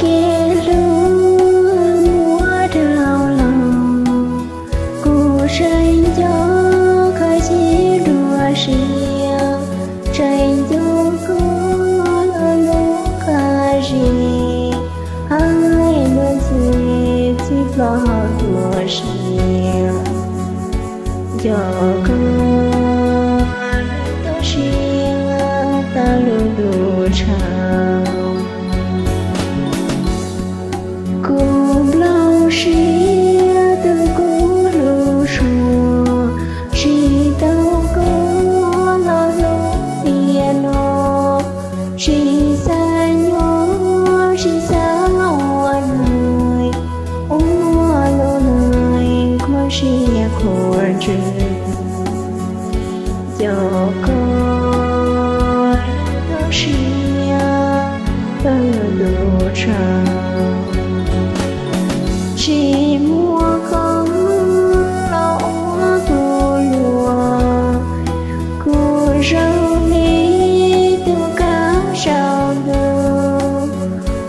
Kev hlub muab rau los, kuv tseem nco koj txiv dua siab, tseem nco koj lub qab zib, hais luag ntxhi txij plawv hauv dua siab. Nco koj lub tuj siab tau lub ntuj tshauv. Kuv nplooj siab tus kuv hlub tshua, tsis tau koj los hlub tiag no. Tsis xav nyob tsis xav ua neeg, ua lub neej khuv siab khuv ntsws. Nco koj lub tuj siab tau lub ntuj tshauv. Tsis muaj koj los ua kuv luag, kuv zoo li tus kab saum ntuj,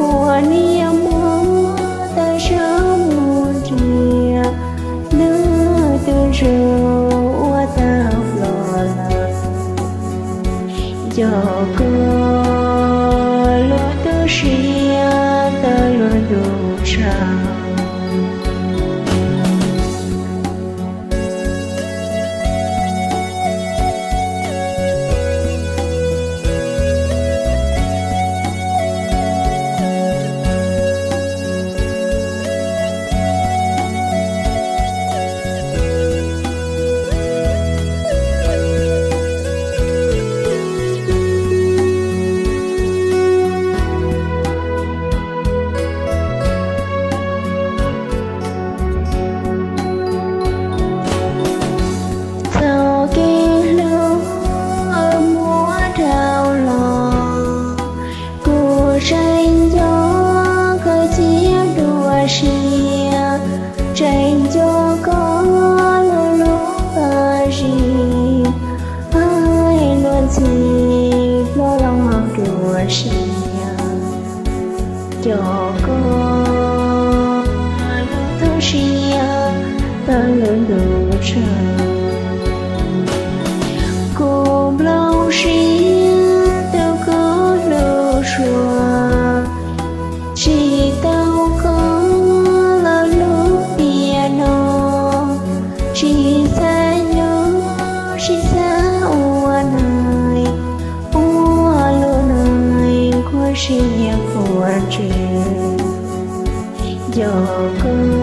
ua niam muab tawm tsam mus nrhiav nws tus ntsuj ua tau los lawm. Nco koj lub tuj siab tau lub ntuj tshauv. Txoj kev hlub muab rau los, kuv tseem nco koj txiv dua siab, tseem nco koj lub qab zib, hais luag ntxhi plawv hauv dua siab. Nco koj lub tuj siab tau lub ntuj tshauv. Kuv nplooj siab tus kuv hlub tshua, tsis tau koj los hlub tiag no. Tsis xav nyob tsis xav ua neeg, ua lub neej khuv siab khuv ntsws. Nco koj